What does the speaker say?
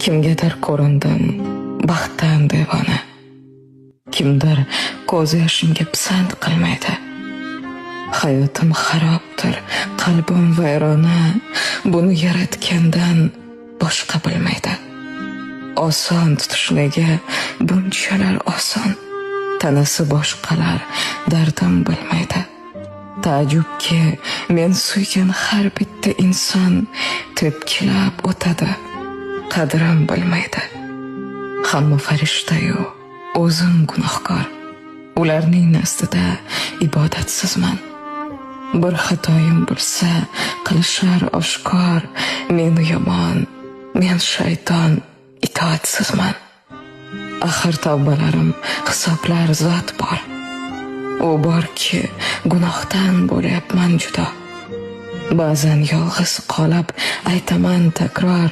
Kimgadir ko'rindim baxtdan devona. Kimdir ko'z yoshimga pisand qilmaydi. Hayotim xarobdir, qalbim vayrona, buni yaratgandan boshqa bilmaydi. Oson tutishligi bunchalar oson. Tanasi boshqalar dardim bilmaydi. Taajjubki, men suygan har bitta inson tepkilab o'tadi, qadrim bilmaydi. Hamma farishtayu o'zim gunohkor. Ularning nazdida ibodatsizman. Bir xatoyim bo'lsa, qilishar oshkor, men yomon, men shayton, itoatsizman. Axir tavbalarim hisoblar zot bor. U borki, gunohdan bo'lyapman judo. Ba'zan yolg'iz qolib aytaman takror.